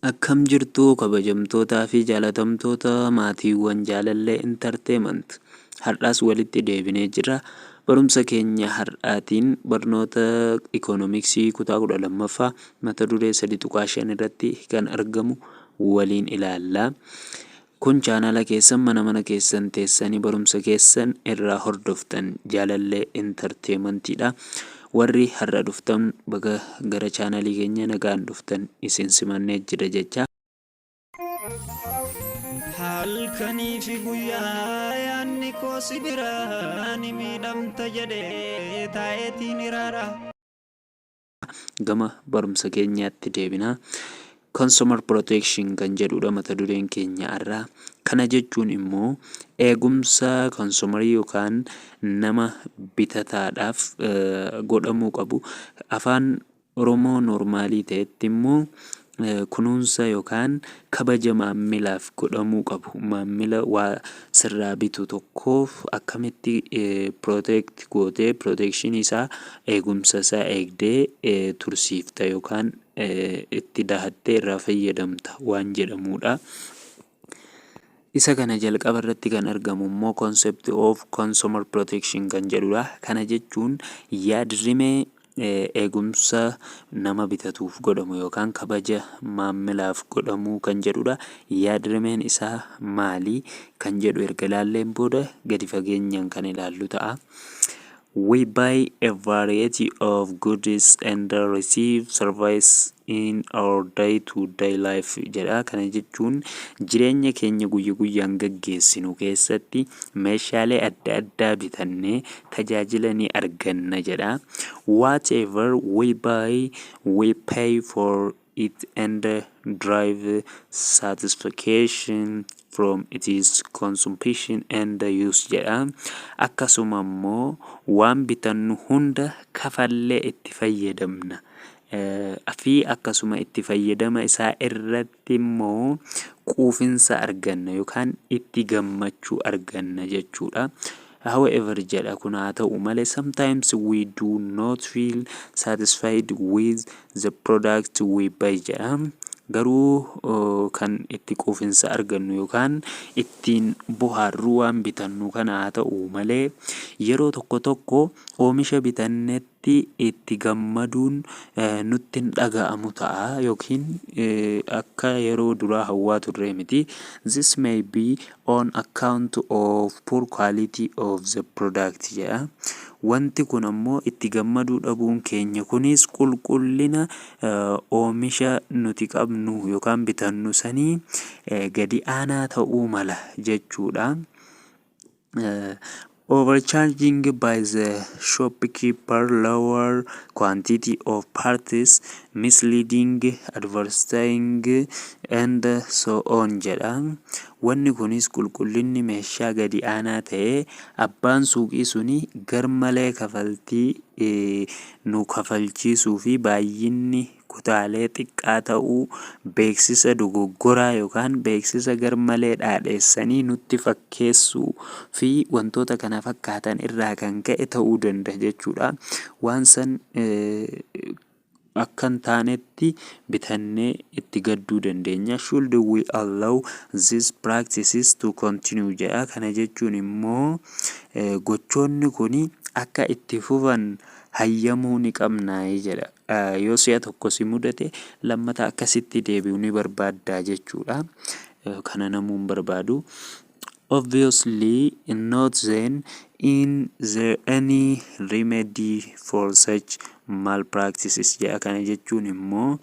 Akkam jirtu, kabajamtootaa fi jaalatamtoota maatiiwwan Jaalallee Entertainment? Har'aas walitti deebinee jira. Barumsa keenya har'aatiin barnoota ikoonomiksii kutaa 12ffaa mata duree 3.5 irratti kan argamu waliin ilaalla. Kun chaanala keessan, mana mana keessan teessanii barumsa keessan irraa hordoftan, Jaalallee Entertainmentiidha. Warri har'a dhuftan, baga gara chaanalii keenya nagaan dhuftan, isin simannee jira jecha. Halkanii fi guyyaa yaadni koo si bira, ni miidhamta jedhee taa'eetiin hiraara. Gama barumsa keenyaatti deebina. Consumer protection kan jedhudha mata dureen keenya har'aa. Kana jechuun immoo eegumsa consumerii yookaan nama bitataadhaaf godhamuu qabu. Afaan Oromoo normalii ta'etti immoo kunuunsa yookaan kabaja maammilaaf godhamuu qabu. Maammila waa sirraa bitu tokkoof akkamitti protect gootee, protection isaa, eegumsa isaa eegdee tursiifta yookaan itti dahattee irraa fayyadamta waan jedhamudha. Isa kana jalqaba irratti kan argamu immoo concept of consumer protection kan jedhudha. Kana jechuun yaadrimee eegumsa nama bitatuuf godhamu yookaan kabaja maammilaaf godhamuu kan jedhudha. Yaadrimeen isaa maali kan jedhu erga ilaalleen booda gadi fageenyaan kan ilaallu ta'a. We buy a variety of goods and receive service in our day to day life jedha. Kana jechuun jireenya keenya guyya guyyaan gaggeessinu keessatti meeshaalee adda addaa bitannee tajaajila ni arganna jedha. Whatever we buy, we pay for it and derive satisfaction from its consumption and use jedha. Akkasuma immoo waan bitannu hunda kafallee itti fayyadamna. Fi akkasuma itti fayyadama isaa irratti immoo quufinsa arganna yookaan itti gammachuu arganna jechuudha. However jedha, kun haa ta'u malee, sometimes we do not feel satisfied with the product we buy jedha. Garuu kan itti quufinsa argannu yookaan ittiin bohaarru waan bitannu kana haa ta'u malee, yeroo tokko tokko oomisha bitannetti itti gammaduun nutti hin dhaga'amu ta'a yookiin akka yeroo duraa hawwaa turre miti. This may be on account of poor quality of the product jedha. Wanti kun ammoo, itti gammaduu dhabuun keenya kunis, qulqullina oomisha nuti qabnu yookaan bitannu sanii gadi aanaa ta'uu mala jechuudha. Overcharging by the shopkeeper, lower quantity of parts, misleading advertising and so on jedha. Wanni kunis qulqullinni meeshaa gadi aanaa ta'ee, abbaan suuqii suni garmalee kafaltii nu kafalchiisuu fi baay'inni kutaalee xiqqaa ta'uu, beeksisa dogoggoraa yookaan beeksisa garmalee dhaadheessanii nutti fakkeessuu fi wantoota kana fakkaatan irraa kan ka'e ta'uu danda'a jechuudha. Waan san akka hin taanetti bitannee itti gadduu dandeenya. Should we allow these practices to continue jedha. Kana jechuun immoo gochoonni kun akka itti fufan hayyamuu ni qabnaa jedha. Yoo si'a tokko si mudate, lammata akkasitti deebi'u ni barbaaddaa jechuudha. Kana namuu hin barbaadu. Obviously not. Then is there any remedy for such malpractices jedha. Kana jechuun immoo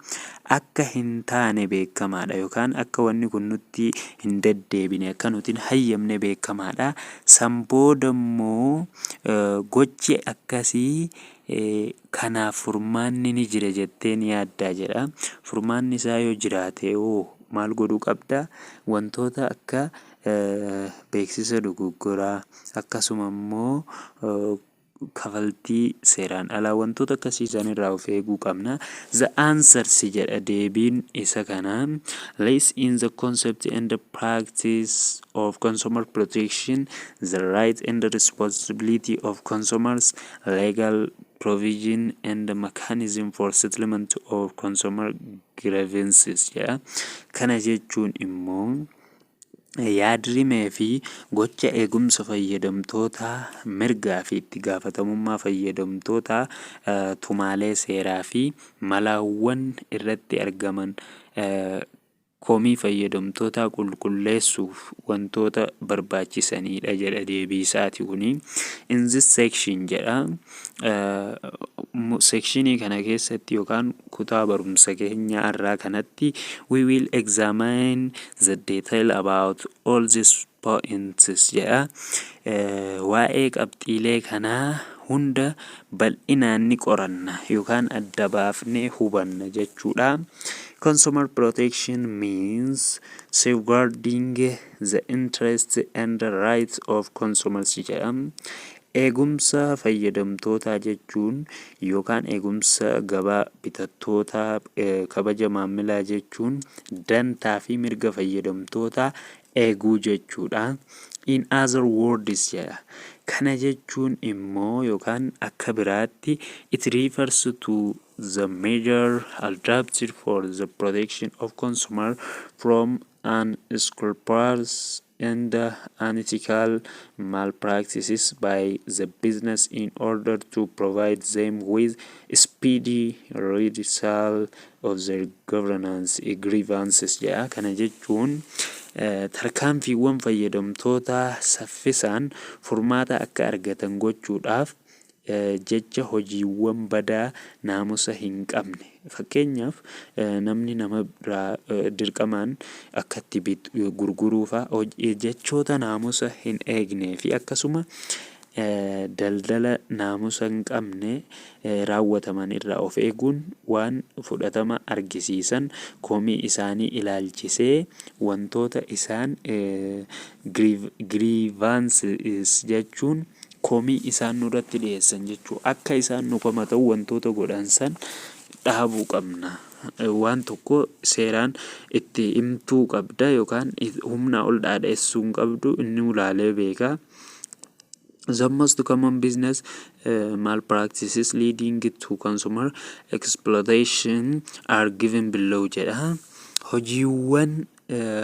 akka hin taane beekamaadha yookaan akka wanni kun nutti hin deddeebine, akka nuti hin hayyamne beekamaadha. San booda immoo gochi akkasii kanaaf furmaanni ni jira jettee ni yaaddaa jedha. Furmaanni isaa yoo jiraate hoo maal godhuu qabda? Wantoota akka beeksisa dogoggoraa, akkasuma immoo kafaltii seeraan alaa, wantoota akkasii sanirraa of eeguu qabna. The answers jedha, deebiin isa kanaa, lies in the concept and the practice of consumer protection, the right and the responsibility of consumers, legal Provision and mechanism for settlement of consumer grievances jedha. Kana jechuun immoo yaadrimee fi gocha eegumsa fayyadamtootaa, mirgaa fi itti gaafatamummaa fayyadamtootaa, tumaalee seeraa fi malaawwan irratti argaman komii fayyadamtootaa qulqulleessuuf wantoota barbaachisanidha jedha deebii isaati kuni. In this section jedha. Sectionii kana keessatti yookaan kutaa barumsa keenya irraa kanatti, we will examine the detail about all these points jedha. Waa'ee qabxiilee kanaa hunda bal'inaan ni qoranna yookaan adda baafnee hubanna jechuudha. Consumer protection means safeguarding the interests and the rights of consumers jedha. Eegumsa fayyadamtootaa jechuun yookaan eegumsa gabaa bitattootaa, kabaja maamilaa jechuun dantaa fi mirga fayyadamtootaa eeguu jechuudha. In other words jedha. Kana jechuun immoo yookaan akka biraatti, it refers to the measure adopted for the protection of consumer from unscrupulous and unethical malpractices by the business in order to provide them with speedy redressal of their governance grievances jedha. Kana jechuun tarkaanfiiwwan fayyadamtoota saffisaan furmaata akka argatan gochuudhaaf jecha hojiiwwan badaa naamusa hin qabne, fakkeenyaaf namni nama biraa dirqamaan akka itti gurguruufaa, jechoota naamusa hin eegnee fi akkasuma daldala naamusa hin qabne raawwataman irraa of eeguun waan fudhatama argisiisan komii isaanii ilaalchisee wantoota isaan grievances jechuun komii isaan nurratti dhiyeessan jechuu, akka isaan nu komatan wantoota godhan san dhaabuu qabna. Waan tokko seeraan itti himtuu qabda yookaan humna ol dhaadheessuu hin qabdu, inni ulaalee beeka. The most common business malpractices leading to consumer exploitation are given below jedha. Hojiiwwan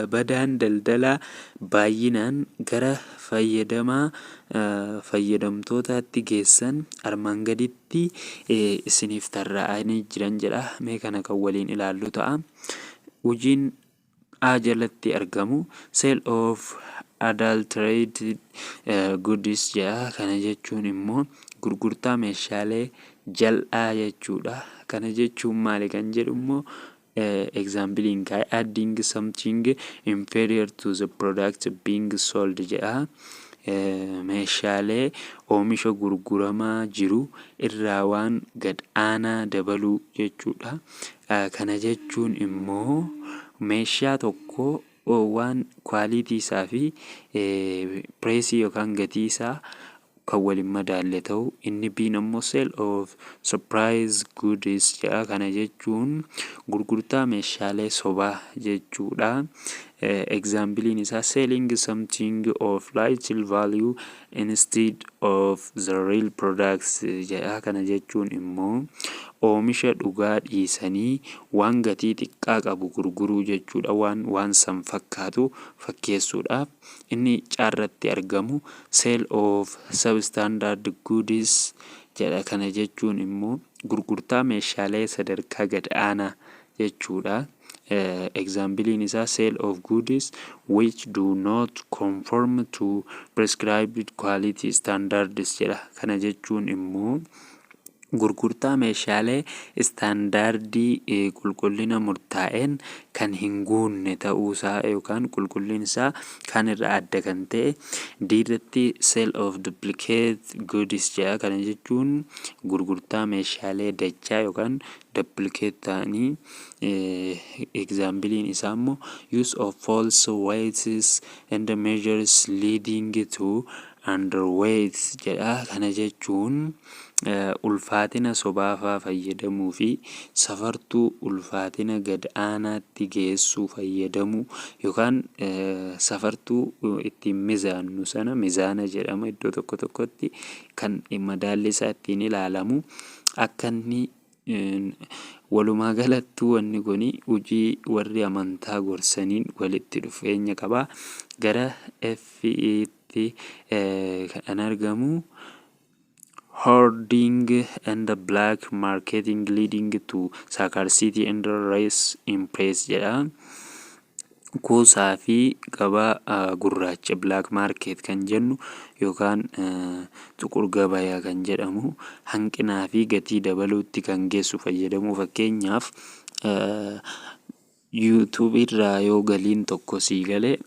badaan daldalaa baay'inaan gara fayyadamaa fayyadamtootaatti geessan armaan gaditti isiniif tarraa'anii jiran jedha. Mee kana kan waliin ilaallu ta'a. Hojiin A jalatti argamu sale of adulterated goods jedha. Kana jechuun immoo gurgurtaa meeshaalee jal'aa jechuudha. Kana jechuun maali kan jedhu immoo exampleiin kaa'e, adding something inferior to the product being sold jedha. Meeshaalee oomisha gurguramaa jiru irraa waan gad aanaa dabaluu jechuudha. Kana jechuun immoo meeshaa tokko waan quality isaa fi priceii yookaan gatii isaa kan wal hin madaalle ta'uu. Inni B'n ammoo sale of spurious goods jedha. Kana jechuun gurgurtaa meeshaalee sobaa jechuudha. Exampleiin isaa selling something of little value instead of the real products jedha. Kana jechuun immoo oomisha dhugaa dhiisanii waan gatii xiqqaa qabu gurguruu jechuudha. Waan san fakkaatu fakkeessuudhaaf. Inni C irratti argamu sale of substandard goods jedha. Kana jechuun immoo gurgurtaa meeshaalee sadarkaa gad aanaa jechuudha. Exampleiin isaa sale of goods which do not conform to prescribed quality standards jedha. Kana jechuun immoo gurgurtaa meeshaalee istaandaardii qulqullina murtaa'een kan hin guunne ta'uusaa yookaan qulqullinni isaa kan irraa adda kan ta'e. D irratti sale of duplicate goods jedha. Kana jechuun gurgurtaa meeshaalee dachaa yookaan duplicate ta'anii. Exampleiin isaa immoo use of false weights and measures leading to Underweight jedha. Kana jechuun ulfaatina sobaafaa fayyadamuu fi safartuu ulfaatina gad aanaatti geessuu fayyadamuu yookaan safartuu ittiin mizaannu sana, mizaana jedhama iddoo tokko tokkotti, kan madaalli isaa ittiin ilaalamu akka inni. Walumaa galattuu wanni kun hojii warri amantaa gorsaniin walitti dhufeenya qaba. Gara F'tti kan argamu hoarding and black marketing leading to scarcity and rise in price jedha. Kuusaa fi gabaa gurraacha, black market kan jennu yookaan xuqur gabayaa kan jedhamu, hanqinaa fi gatii dabaluutti kan geessu fayyadamuu. Fakkeenyaaf, YouTube irraa yoo galiin tokko sii galee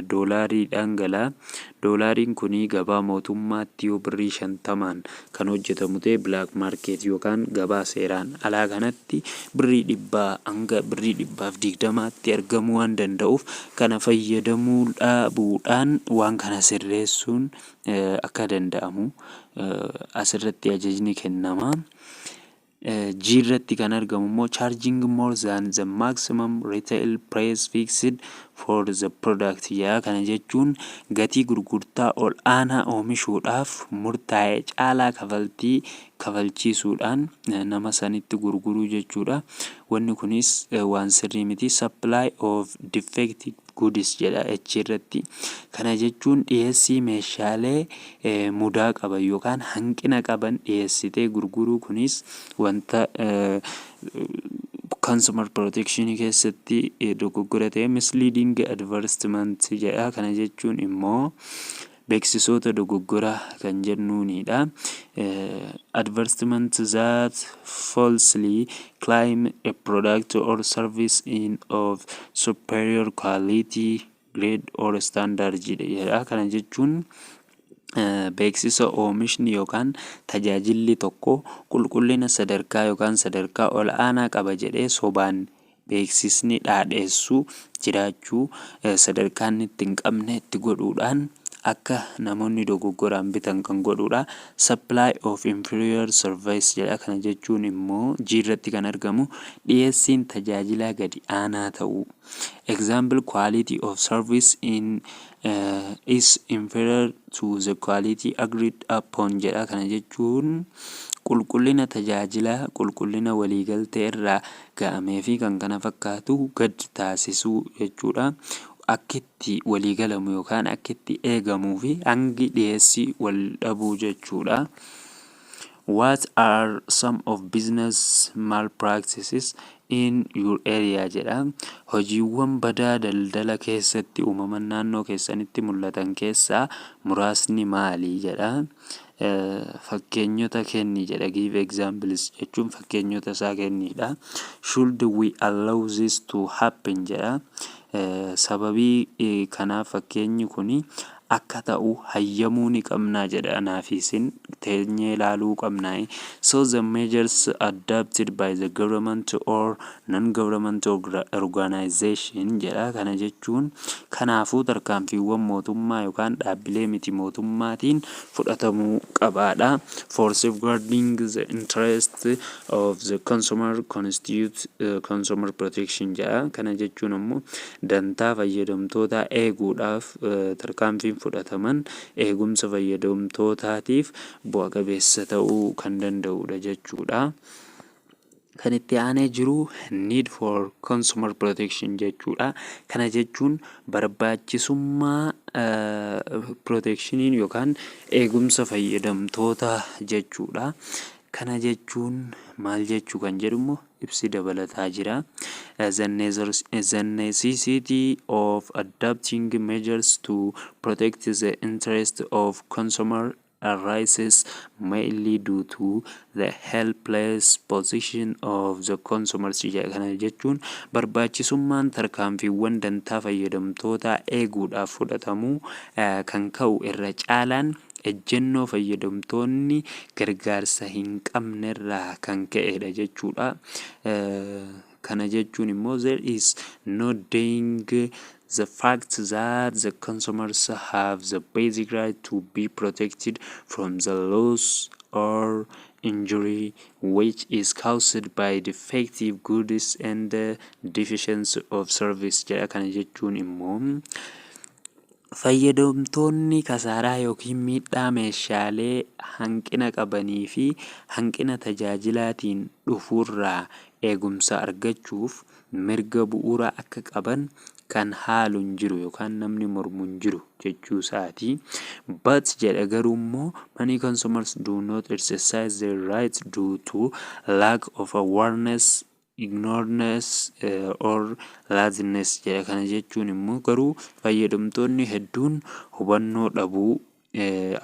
doolaariidhaan galaa. Doolaariin kun gabaa mootummaatti yoo birrii 50n kan hojjetamu ta'e, black market yookaan gabaa seeraan alaa kanatti birrii 100 hanga birrii 120tti argamuu waan danda'uuf, kana fayyadamuu dhaabuudhaan waan kana sirreessuun akka danda'amu asirratti ajajni kennama. G irratti kan argamu immoo charging more than the maximum retail price fixed for the product jedha. Kana jechuun gatii gurgurtaa ol aanaa oomishuudhaaf murtaa'e caalaa kafaltii kafalchiisuudhaan nama sanitti gurguruu jechuudha. Wanni kunis waan sirrii miti. Supply of defective goods jedha H irratti. Kana jechuun dhiyeessii meeshaalee mudaa qaban yookaan hanqina qaban dhiyeessitee gurguruu. Kunis wanta consumer protection keessatti dogoggora ta'e. Misleading advertisement jedha. Kana jechuun immoo beeksisoota dogoggoraa kan jennuunidha. Advertisement that falsely claim a product or service in of superior quality, grade or standard jedha. Kana jechuun beeksisa oomishni yookaan tajaajilli tokko qulqullina sadarkaa yookaan sadarkaa ol aanaa qaba jedhee sobaan beeksisni dhaadheessu jiraachuu, sadarkaa inni itti hin qabne itti godhuudhaan akka namoonni dogoggoraan bitan kan godhudha. Supply of inferior service jedha. Kana jechuun immoo G irratti kan argamu dhiyeessiin tajaajilaa gadi aanaa ta'uu. Example, quality of service in is inferior to the quality agreed upon jedha. Kana jechuun qulqullina tajaajilaa qulqullina waliigaltee irraa ga'amee fi kan kana fakkaatu gad taasisuu jechuudha. Akka itti waliigalamu yookaan akka itti eegamuu fi hangi dhiyeessii wal dhabuu jechuudha. What are some of business malpractices in your area jedha. Hojiiwwan badaa daldala keessatti uumaman naannoo keessanitti mul'atan keessaa muraasni maali jedha. Fakkeenyota kenni jedha. Give examples jechuun fakkeenyota isaa kennidha. Should we allow this to happen jedha. Sababii kanaaf fakkeenyi kuni akka ta'u hayyamuu ni qabnaa jedha. Anaa fi isin teenyee ilaaluu qabnaa. So the measures adopted by the government or non-government organization jedha. Kana jechuun kanaafuu tarkaanfiiwwan mootummaa yookaan dhaabbilee miti mootummaatiin fudhatamuu qabaadha. For safeguarding the interest of the consumer constitute consumer protection jedha. Kana jechuun ammoo dantaa fayyadamtootaa eeguudhaaf tarkaanfiin fudhataman eegumsa fayyadamtootaatiif bu'a qabeessa ta'uu kan danda'udha jechuudha. Kan itti aanee jiru need for consumer protection jechuudha. Kana jechuun barbaachisummaa protectioniin yookaan eegumsa fayyadamtootaa jechuudha. Kana jechuun maal jechuu kan jedhu immoo ibsi dabalataa jira. The necessity of adopting measures to protect the interest of consumer arises mainly due to the helpless position of the consumers. Kana jechuun barbaachisummaan tarkaanfiiwwan dantaa fayyadamtootaa eeguudhaaf fudhatamuu kan ka'u irra caalaan ejjennoo fayyadamtoonni gargaarsa hin qabnerraa kan ka'edha jechuudha. Kana jechuun immoo there is no denying The fact that the consumers have the basic right to be protected from the loss or injury which is caused by defective goods and deficiency of service jedha. Kana jechuun immoo fayyadamtoonni kasaaraa yookiin miidhaa meeshaalee hanqina qabanii fi hanqina tajaajilaatiin dhufuurraa eegumsa argachuuf mirga bu'uuraa akka qaban kan haalu hin jiru yookaan namni mormu hin jiru jechuu isaati. But jedha, garuu immoo, many consumers do not exercise their rights due to lack of awareness, ignorance or laziness jedha. Kana jechuun immoo garuu fayyadamtoonni hedduun hubannoo dhabuu,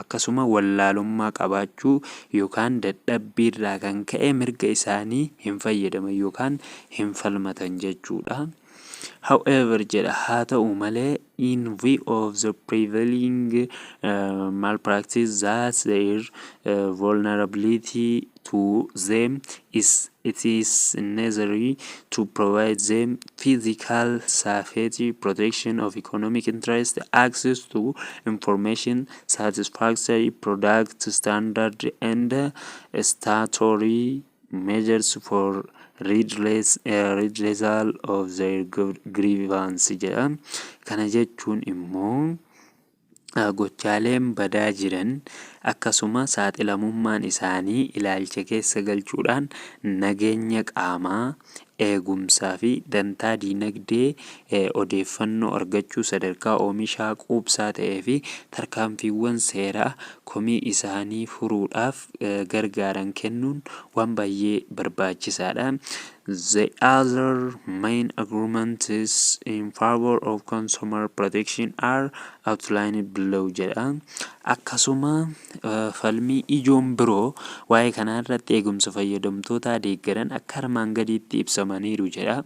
akkasuma wallaalummaa qabaachuu yookaan dadhabbiirraa kan ka'e mirga isaanii hin fayyadaman yookaan hin falmatan jechuudha. However jedha, haa ta'u malee, in view of the prevailing malpractice that their vulnerability to them is, it is necessary to provide them physical safety, protection of economic interest, access to information, satisfactory product standard and statutory measures for redressal of their grievance jedha. Kana jechuun immoo gochaaleen badaa jiran akkasuma saaxilamummaan isaanii ilaalcha keessa galchuudhaan nageenya qaamaa, eegumsaa fi dantaa diinagdee, odeeffannoo argachuu, sadarkaa oomishaa quubsaa ta'ee fi tarkaanfiiwwan seeraa komii isaanii furuudhaaf gargaaran kennuun waan baay'ee barbaachisaadha. The other main arguments in favor of consumer protection are outlined below jedha. Akkasuma falmii ijoon biroo waa'ee kanaa irratti eegumsa fayyadamtootaa deeggaran akka armaan gadiitti ibsamaniiru jedha.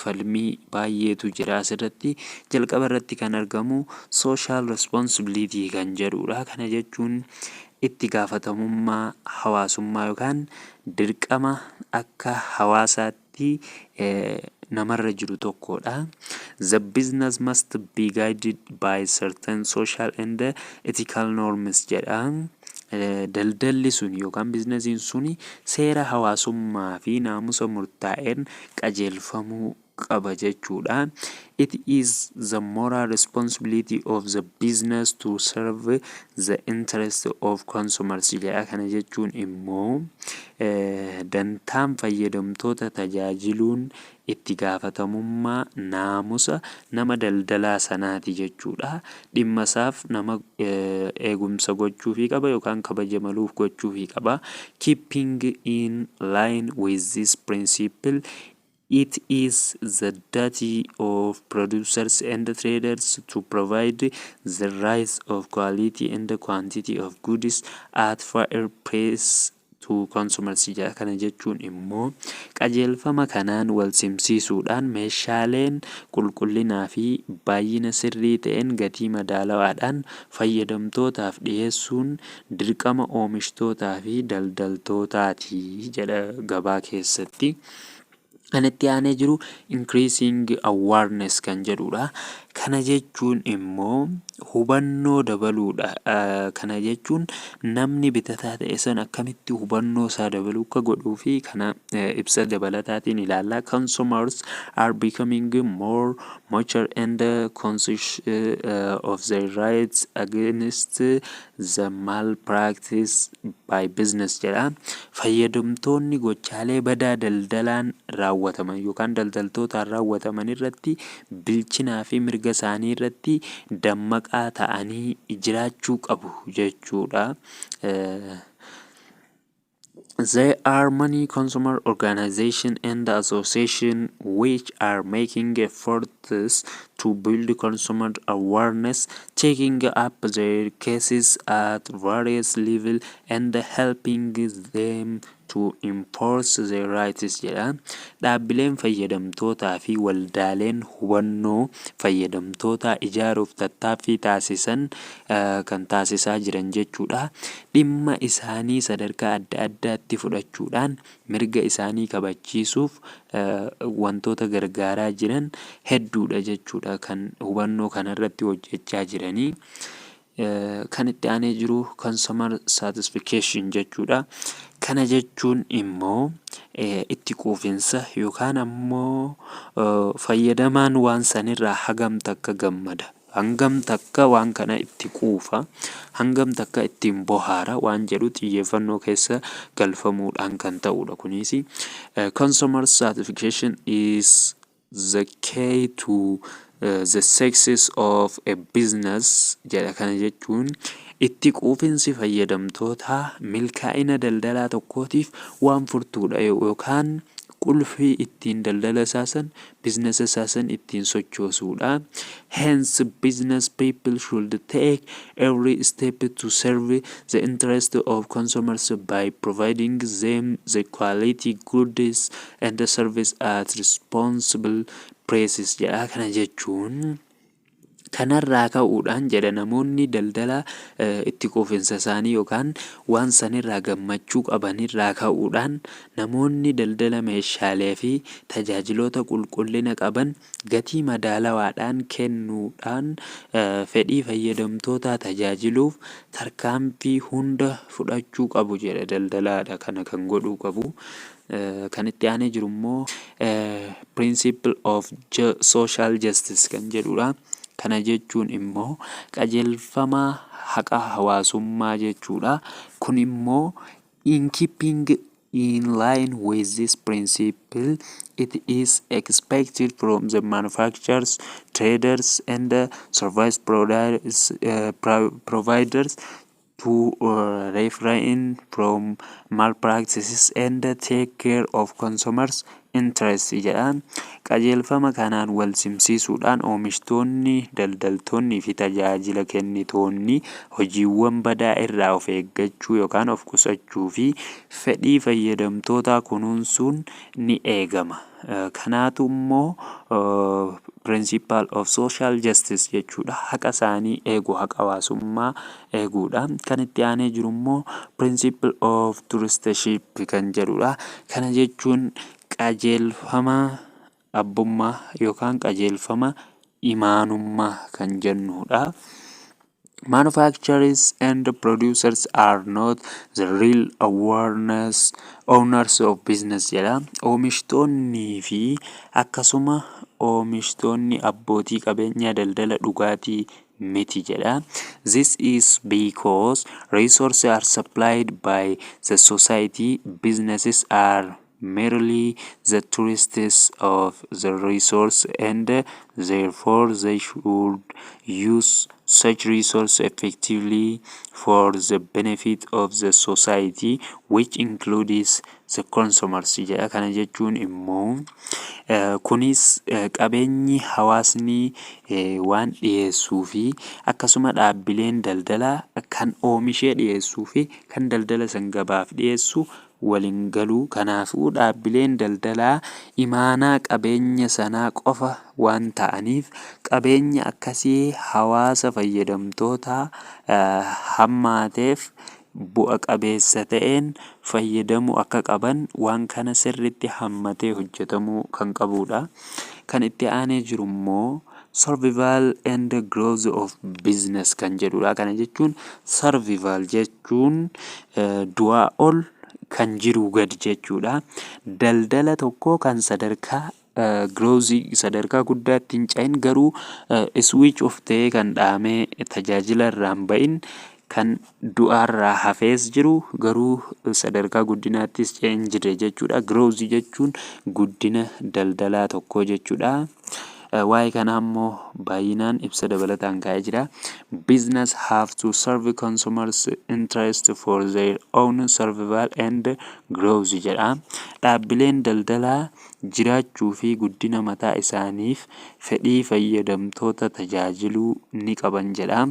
Falmii baay'eetu jira asirratti. Jalqaba irratti kan argamu social responsibility kan jedhudha. Kana jechuun itti gaafatamummaa hawaasummaa yookaan dirqama akka hawaasaatti namarra jiru tokkodha. The business must be guided by certain social and ethical norms jedha. Daldalli sun yookaan biizinasiin suni seera hawaasummaa fi naamusa murtaa'een qajeelfamuu qaba jechuudha. It is the moral responsibility of the business to serve the interest of consumers jedha. Kana jechuun immoo dantaan fayyadamtoota tajaajiluun itti gaafatamummaa naamusa nama daldalaa sanaati jechuudha. Dhimma isaaf nama eegumsa gochuufii qaba yookaan kabaja maluuf gochuufii qaba. Keeping in line with this principle, it is the duty of producers and traders to provide the right of quality and quantity of goods at fair price to consumers jedha. Kana jechuun immoo qajeelfama kanaan wal simsiisuudhaan meeshaaleen qulqullinaa fi baay'ina sirrii ta'een gatii madaalawaadhaan fayyadamtootaaf dhiyeessuun dirqama oomishtootaa fi daldaltootaati jedha gabaa keessatti. Kan itti aanee jiru increasing awareness kan jedhudha. Kana jechuun immoo hubannoo dabaluudha. Kana jechuun namni bitataa ta'e sun akkamitti hubannoo isaa dabaluu akka godhuu fi kana ibsa dabalataatiin ilaalla. Consumers are becoming more mature and conscious of their rights against the malpractice by business jedha. Fayyadamtoonni gochaalee badaa daldalaan raawwataman yookaan daldaltootaan raawwataman irratti bilchinaa fi mirga isaanii irratti dammaqaa ta'anii jiraachuu qabu jechuudha. There are many consumer organizations and associations which are making efforts to build consumer awareness, taking up their cases at various levels and helping them To enforce their rights jedha. Dhaabbileen fayyadamtootaa fi waldaaleen hubannoo fayyadamtootaa ijaaruuf tattaaffii taasisan kan taasisaa jiran jechuudha. Dhimma isaanii sadarkaa adda addaatti fudhachuudhaan mirga isaanii kabachiisuuf wantoota gargaaraa jiran hedduudha jechuudha, kan hubannoo kanarratti hojjechaa jiranii. Kan itti aanee jiru consumer satisfaction jechuudha. Kana jechuun immoo itti quufinsa yookaan ammoo fayyadamaan waan sanirraa hagam takka gammada, hangam takka waan kana itti quufa, hangam takka ittiin bohaara waan jedhu xiyyeeffannoo keessa galfamuudhaan kan ta'udha. Kunis consumer satisfaction is the key to the success of a business jedha. Kana jechuun itti quufinsi fayyadamtootaa milkaa'ina daldalaa tokkootiif waan furtuudha yookaan qulfii ittiin daldala isaa san, biizinasa isaa san ittiin sochoosuudha. Hence, business people should take every step to serve the interest of consumers by providing them the quality goods and the service at responsible prices jedha. Kana jechuun kanarraa ka'uudhaan jedha, namoonni daldala itti quufinsa isaanii yookaan waan sanirraa gammachuu qabanirraa ka'uudhaan namoonni daldala meeshaalee fi tajaajiloota qulqullina qaban gatii madaalawaadhaan kennuudhaan fedhii fayyadamtootaa tajaajiluuf tarkaanfii hunda fudhachuu qabu jedha. Daldalaadha kana kan godhuu qabu. Kan itti aanee jiru immoo principle of social justice kan jedhudha. Kana jechuun immoo qajeelfama haqa hawaasummaa jechuudha. Kun immoo in keeping in line with this principle, it is expected from the manufacturers, traders and service providers to refrain from malpractices and take care of consumers' interest jedha. Qajeelfama kanaan wal simsiisuudhaan oomishtoonni, daldaltoonnii fi tajaajila kennitoonni hojiiwwan badaa irraa of eeggachuu yookaan of qusachuu fi fedhii fayyadamtootaa kunuunsuun ni eegama. Kanaatu immoo principle of social justice jechuudha. Haqa isaanii eegu, haqa hawaasummaa eeguudha. Kan itti aanee jiru immoo principle of trusteeship kan jedhudha. Kana jechuun qajeelfama abbummaa yookaan qajeelfama imaanummaa kan jennudha. Manufacturers and producers are not the real awareness owners of business jedha. Oomishtoonnii fi akkasuma oomishtoonni abbootii qabeenyaa daldala dhugaatii miti jedha. This is because resources are supplied by the society, businesses are merely the trustees of the resource and therefore they should use such resource effectively for the benefit of the society, which includes the consumers jedha. Kana jechuun immoo kunis qabeenyi hawaasni waan dhiyeessuu fi akkasuma dhaabbileen daldalaa kan oomishee dhiyeessuu fi kan daldala san gabaaf dhiyeessu waliin galuu. Kanaafuu dhaabbileen daldalaa imaanaa qabeenya sanaa qofa waan ta'aniif qabeenya akkasii hawaasa fayyadamtoota hammaateef bu'a qabeessa ta'een fayyadamuu akka qaban waan kana sirriitti hammatee hojjetamuu kan qabudha. Kan itti aanee jiru immoo survival and growth of business kan jedhudha. Kana jechuun survival jechuun du'aa ol kan jiruu gadi jechuudha. Daldala tokko kan sadarkaa growth, sadarkaa guddaatti hin ce'in, garuu switch off ta'ee kan dhaamee tajaajila irraa hin bahin, kan du'aarraa hafees jiru, garuu sadarkaa guddinaattis ce'ee hin jirre jechuudha. Growth jechuun guddina daldalaa tokkoo jechuudha. Waa'ee kanaa immoo baay'inaan ibsa dabalataan kaa'ee jira. Business have to serve consumers' interest for their own survival and growth jedha. Dhaabbileen daldalaa jiraachuu fi guddina mataa isaaniif fedhii fayyadamtoota tajaajiluu ni qaban jedha.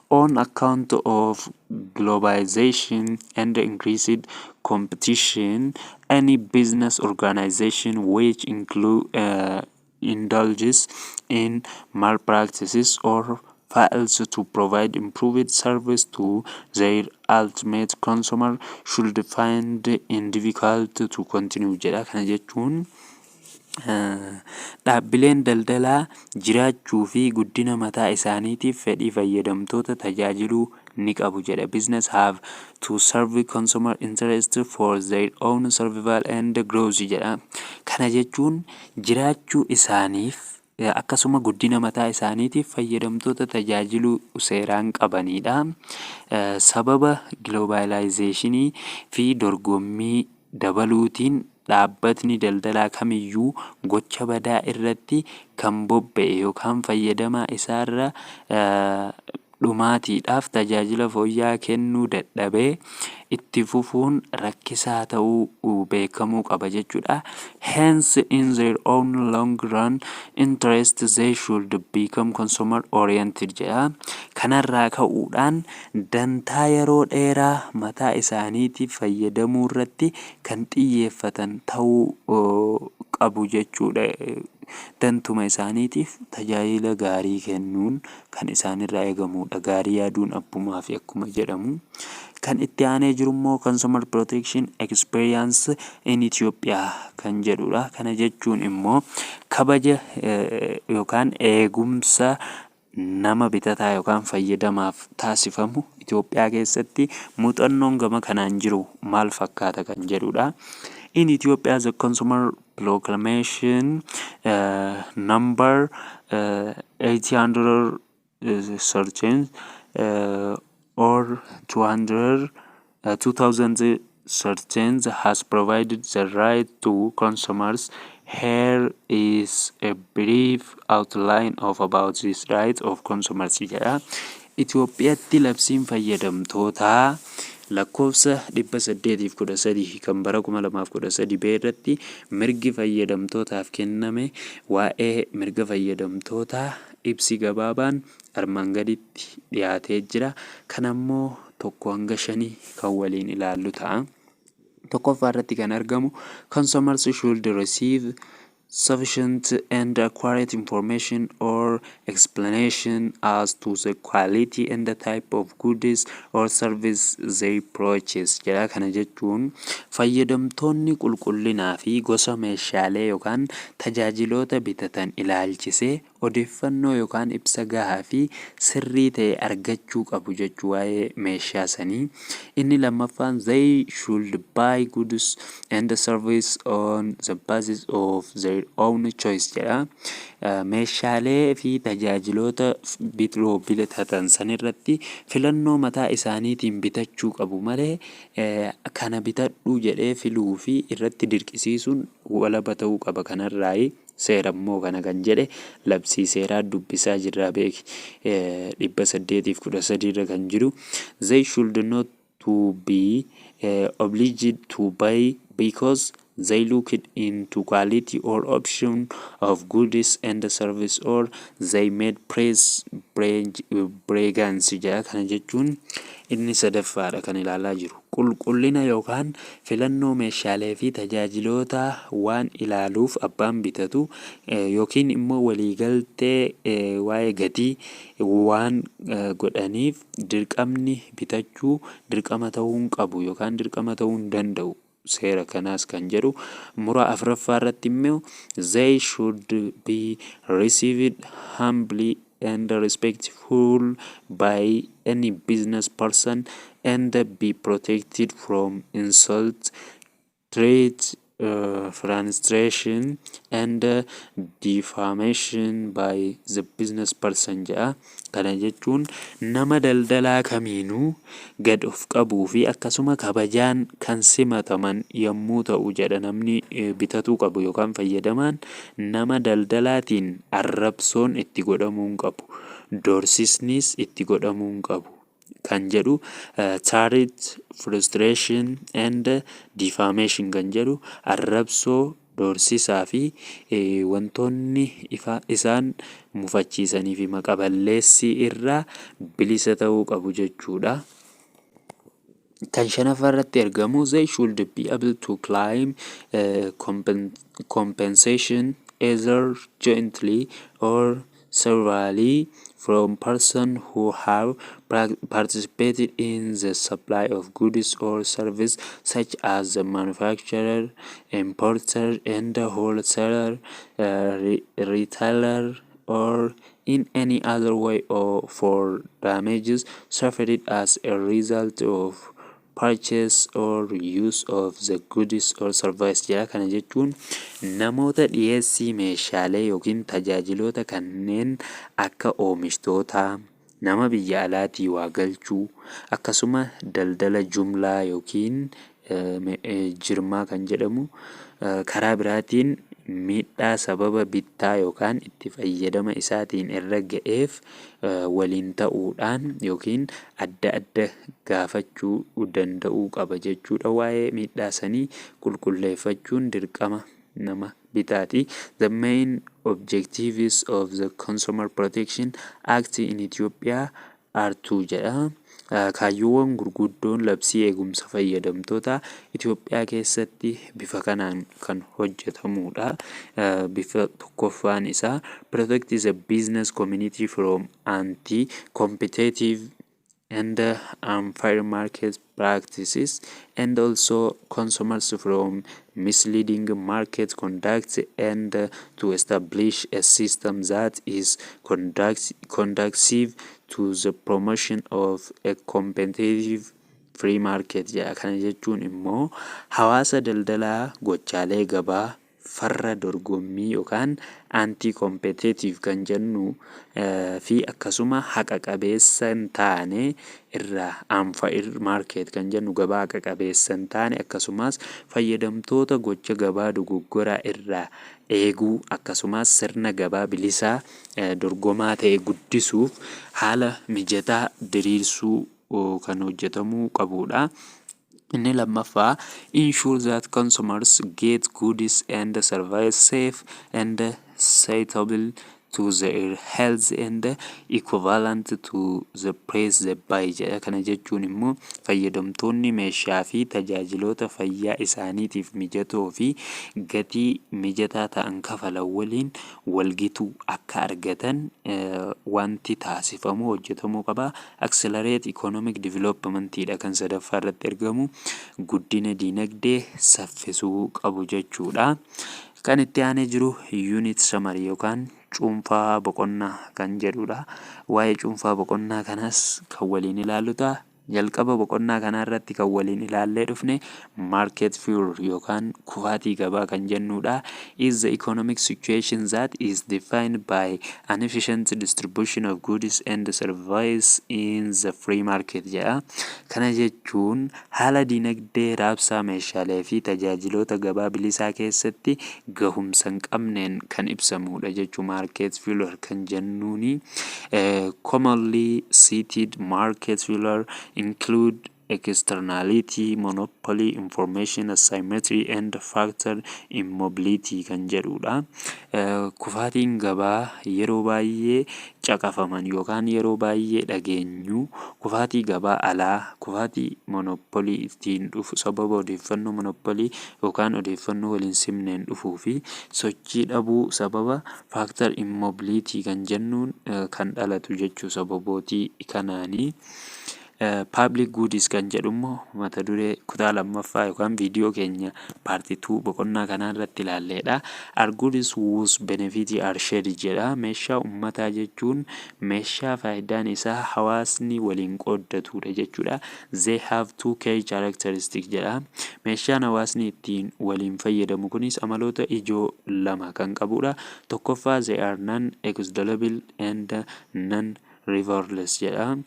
On account of globalization and increased competition, any business organization which indulges in malpractices or fails to provide improved service to their ultimate consumer should find it difficult to continue jedha. Kana jechuun dhaabbileen daldalaa jiraachuu fi guddina mataa isaaniitiif fedhii fayyadamtoota tajaajiluu ni qabu jedha. Business have to serve consumer interest for their own survival and growth jedha. Kana jechuun jiraachuu isaaniif akkasuma guddina mataa isaaniitiif fayyadamtoota tajaajiluu seeraan qabanidha. Sababa globalizationii fi dorgommii dabaluutiin dhaabbatni daldalaa kamiyyuu gocha badaa irratti kan bobba'e yookaan fayyadamaa isaarra dhumaatiidhaaf tajaajila fooyya'aa kennuu dadhabee itti fufuun rakkisaa ta'uu beekamuu qaba jechuudha. Hence, in their own long run interest, they should become consumer oriented jedha. Kanarraa ka'uudhaan dantaa yeroo dheeraa mataa isaaniitiif fayyadamuu irratti kan xiyyeeffatan ta'uu qabu jechuudha. Dantuma isaaniitiif tajaajila gaarii kennuun kan isaanirraa eegamudha. Gaarii yaaduun abbumaafi akkuma jedhamu. Kan itti aanee jiru immoo consumer protection experience in Ethiopia kan jedhudha. Kana jechuun immoo kabaja yookaan eegumsa nama bitataa yookaan fayyadamaaf taasifamu Itoophiyaa keessatti muuxannoon gama kanaan jiru maal fakkaata kan jedhudha. In Ethiopia, the consumer proclamation number 813 or 200 2013 has provided the right to consumers. Here is a brief outline of about this right of consumers jedha. Itoophiyaatti labsiin fayyadamtootaa lakkoofsa 813 kan bara 2013 ba'e irratti mirgi fayyadamtootaaf kenname, waa'ee mirga fayyadamtootaa ibsi gabaabaan armaan gaditti dhiyaatee jira. Kanammoo 1 hanga 5 kan waliin ilaallu ta'a. Tokkoffaa irratti kan argamu, consumers should receive sufficient and accurate information or explanation as to the quality and the type of goods or service they purchase jedha. Kana jechuun fayyadamtoonni qulqullinaa fi gosa meeshaalee yookaan tajaajiloota bitatan ilaalchisee odeeffannoo yookaan ibsa gahaa fi sirrii ta'e argachuu qabu jechuu waa'ee meeshaa sanii. Inni lammaffaan, they should buy goods and service on the basis of their own choice jedha. Meeshaalee fi tajaajiloota biroo bitatan sanirratti filannoo mataa isaaniitiin bitachuu qabu malee kana bitadhuu jedhee filuu fi irratti dirqisiisuun walaba ta'uu qaba kanarraayi. Seera immoo kana kan jedhe labsii seeraa dubbisaa jirraa beeki, 813 irra kan jiru. They should not to be obliged to buy because they looked into quality or option of goods and service or they made price bargains jedha. Kana jechuun inni sadaffaadha kan ilaalaa jiru. Qulqullina yookaan filannoo meeshaalee fi tajaajiloota waan ilaaluuf abbaan bitatu yookiin immoo waliigaltee waa'ee gatii waan godhaniif dirqamni bitachuu dirqama ta'uu hin qabu yookaan dirqama ta'uu hin danda'u. Seera kanaas kan jedhu mura afuraffaa irratti immoo, they should be received humbly and respectful by any business person and be protected from insult, threat, frustration and defamation by the business person jedha. Kana jechuun nama daldalaa kamiinuu gad of qabuu fi akkasuma kabajaan kan simataman yommuu ta'u jedha. Namni bitatuu qabu yookaan fayyadamaan nama daldalaatiin arrabsoon itti godhamuu hin qabu. Doorsisnis itti godhamuu hin qabu. Kan jedhu threat, frustration and defamation kan jedhu arrabsoo. Doorsisaa fi wantoonni isaan mufachiisanii fi maqaballeessii irraa bilisa ta'uu qabu jechuudha. Kan shanaffaa irratti argamu, they should be able to claim compensation either jointly or severally from person who have participated in the supply of goods or service, such as the manufacturer, importer and wholesaler, retailer or in any other way or for damages suffered as a result of purchase or use of the goods or service jedha. Kana jechuun namoota dhiyeessii meeshaalee yookiin tajaajiloota kanneen akka oomishtootaa, nama biyya alaatii waa galchuu, akkasuma daldala jumlaa yookiin jirmaa kan jedhamu, karaa biraatiin miidhaa sababa bittaa yookaan itti fayyadama isaatiin irra ga'eef waliin ta'uudhaan yookiin adda adda gaafachuu danda'uu qaba jechuudha. Waa'ee miidhaa sanii qulqulleeffachuun dirqama nama bitaati. The main objectives of the Consumer Protection Act in Ethiopia are two jedha. Kaayyoowwan gurguddoon labsii eegumsa fayyadamtoota Itoophiyaa keessatti bifa kanaan kan hojjetamudha. Bifa tokkoffaan isaa protect the business community from anti-competitive and unfair market practices and also consumers from misleading market conduct and to establish a system that is conducive to the promotion of a competitive free market jedha. Kana jechuun immoo hawaasa daldalaa gochaalee gabaa farra dorgommii yookaan anti competitive kan jennu fi akkasuma haqa qabeessa hin taane irraa, unfair market kan jennu, gabaa haqa qabeessa hin taane, akkasumas fayyadamtoota gocha gabaa dogoggoraa irraa eeguu, akkasumas sirna gabaa bilisaa dorgomaa ta'e guddisuuf haala mijataa diriirsuu kan hojjetamuu qabudha. Inni lammaffaa ensure that consumers get goods and services safe and suitable to their health and equivalent to the price they buy jedha. Kana jechuun immoo fayyadamtoonni meeshaa fi tajaajiloota fayyaa isaaniitiif mijatoo fi gatii mijataa ta'an kafalan waliin walgituu akka argatan wanti taasifamu hojjetamuu qaba. Accelerate economic development dha kan sadaffaa irratti argamu, guddina diinagdee saffisuu qabu jechuudha. Kan itti aanee jiru unit summary yookaan cuunfaa boqonnaa kan jedhudha. Waa'ee cuunfaa boqonnaa kanaas kan waliin ilaallu ta'a. Jalqaba boqonnaa kanaa irratti kan waliin ilaallee dhufne market failure yookaan kufaatii gabaa kan jennudha. Is the economic situation that is defined by an efficient distribution of goods and service in the free market jedha. Kana jechuun haala dinagdee raabsaa meeshaalee fi tajaajiloota gabaa bilisaa keessatti gahumsa hin qabneen kan ibsamudha jechuu market failure kan jennuuni. Commonly cited market failure include externality, monopoly, information asymmetry and factor immobility kan jedhudha. Kufaatiin gabaa yeroo baay'ee caqafaman yookaan yeroo baay'ee dhageenyu kufaatii gabaa alaa, kufaatii monopolii ittiin dhufu, sababa odeeffannoo monopolii yookaan odeeffannoo waliin simneen dhufuu fi sochii dhabuu sababa factor immobility kan jennuun kan dhalatu jechuu sababootii kanaanii. Public goods kan jedhu immoo mata duree kutaa lammaffaa yookaan viidiyoo keenya part 2 boqonnaa kanaa irratti ilaalleedha. Are goods whose benefit are shared jedha. Meeshaa uummataa jechuun meeshaa faayidaan isaa hawaasni waliin qooddatudha jechuudha. They have two key characteristics jedha. Meeshaan hawaasni ittiin waliin fayyadamu kunis amaloota ijoo lama kan qabudha. Tokkoffaa, they are non-excludable and non-rivalrous jedha.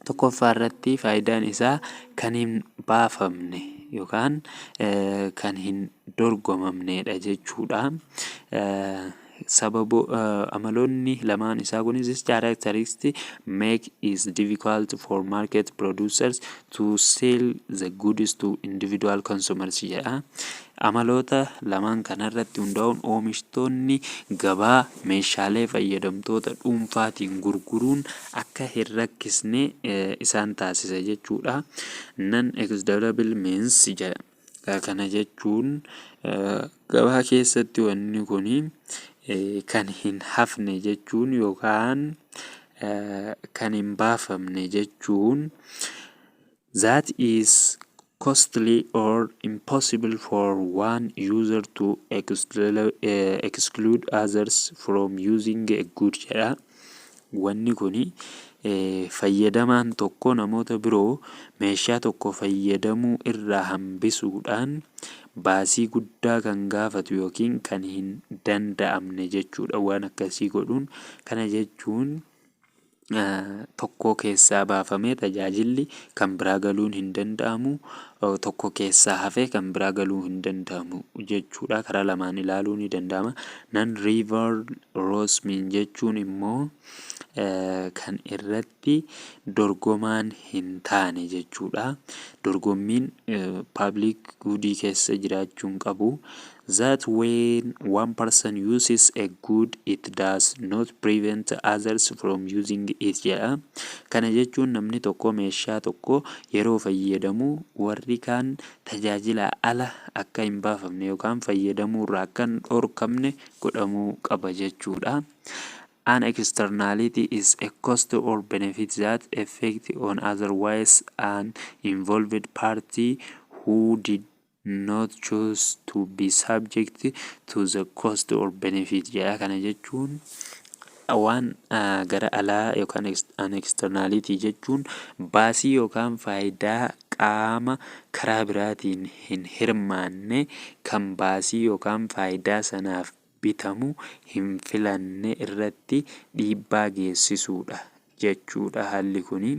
Tokkoffaa irratti faayidaan isaa kan hin baafamne yookaan kan hin dorgomamnedha jechuudha. Sababo amaloonni lamaan isaa kunis, this characteristic make it difficult for market producers to sell the goods to individual consumers jedha. Amaloota lamaan kanarratti hundaa'uun oomishtoonni gabaa meeshaalee fayyadamtoota dhuunfaatiin gurguruun akka hin rakkisne isaan taasisa jechuudha. Non excludable means jedha. Kana jechuun gabaa keessatti wanni kun kan hin hafne jechuun yookaan kan hin baafamne jechuun, that is costly or impossible for one user to exclude others from using a good jedha. Wanni kuni fayyadamaan tokko namoota biroo meeshaa tokko fayyadamuu irraa hambisuudhaan baasii guddaa kan gaafatu yookiin kan hin danda'amne jechuudha waan akkasii godhuun. Kana jechuun tokko keessaa baafamee tajaajilli kan biraa galuun hin danda'amu, tokko keessaa hafee kan biraa galuu hin danda'amu jechuudha. Karaa lamaan ilaaluu ni danda'ama. Non rivalrous mean jechuun immoo kan irratti dorgomaan hin taane jechuudha. Dorgommiin public goodii keessa jiraachuu hin qabu. That when one person uses a good, it does not prevent others from using it jedha. Kana jechuun namni tokko meeshaa tokko yeroo fayyadamu warri kaan tajaajila ala akka hin baafamne yookaan fayyadamuurraa akka hin dhorkamne godhamuu qaba jechuudha. An externality is a cost or benefit that affect on otherwise uninvolved party who did not choose to be subject to the cost or benefit jedha. Kana jechuun waan gara alaa yookaan an externality jechuun baasii yookaan faayidaa qaama karaa biraatiin hin hirmaanne kan baasii yookaan faayidaa sanaaf bitamu hin filanne irratti dhiibbaa geessisuudha jechuudha haalli kuni.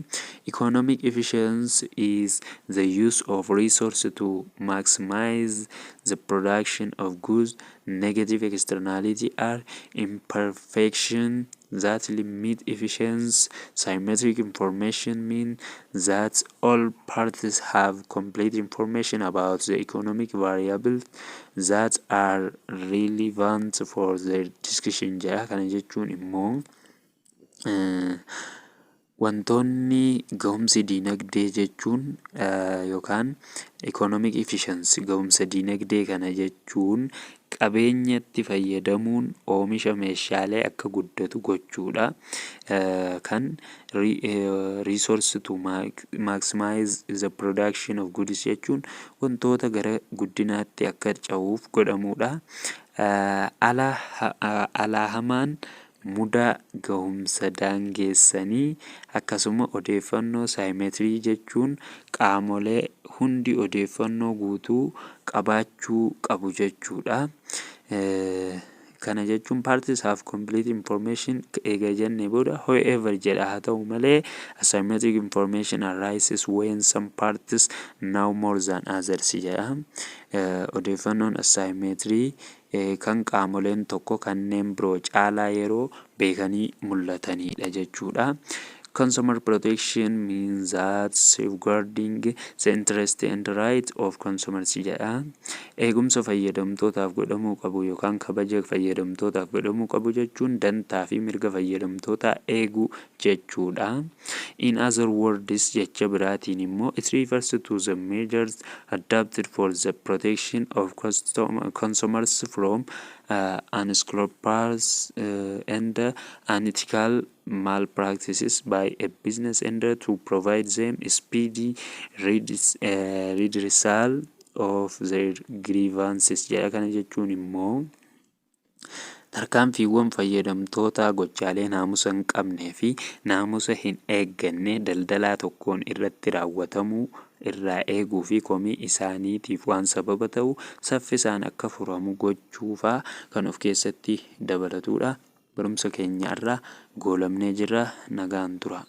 Economic efficiency is the use of resource to maximize the production of goods. Negative externality are imperfection that limit efficiency. Symmetric information mean that all parties have complete information about the economic variables that are relevant for their discussion jedha. Kana jechuun immoo wantoonni gahumsi diinagdee jechuun yookaan economic efficiency, gahumsa diinagdee kana jechuun qabeenyatti fayyadamuun oomisha meeshaalee akka guddatu gochuudha. Kan resource to maximize the production of goods jechuun wantoota gara guddinaatti akka ce'uuf godhamudha. Alaa hamaan mudaa gahumsa daangeessanii, akkasuma odeeffannoo symmetry jechuun qaamolee hundi odeeffannoo guutuu qabaachuu qabu jechuudha. Kana jechuun parties have complete information eega jennee booda, however jedha, haa ta'u malee, asymmetric information arises when some parties know more than others jedha. Odeeffannoon asymmetry kan qaamoleen tokko kanneen biroo caalaa yeroo beekanii mul'atanidha jechuudha. Consumer protection means that safeguarding the interest and right of consumers jedha. Eegumsa fayyadamtootaaf godhamuu qabu yookaan kabaja fayyadamtootaaf godhamuu qabu jechuun dantaa fi mirga fayyadamtootaa eeguu jechuudha. In other words, jecha biraatiin immoo, it refers to the measures adopted for the protection of consumers from unscrupulous and unethical malpractices by a business and to provide them speedy redressal of their grievances jedha. Kana jechuun immoo tarkaanfiiwwan fayyadamtoota gochaalee naamusa hin qabnee fi naamusa hin eegganne daldalaa tokkoon irratti raawwatamuu irraa eeguu fi komii isaaniitiif waan sababa ta'u saffisaan akka furamu gochuufaa kan of keessatti dabalatudha. Barumsa keenya irraa goolabnee jirra, nagaan tura.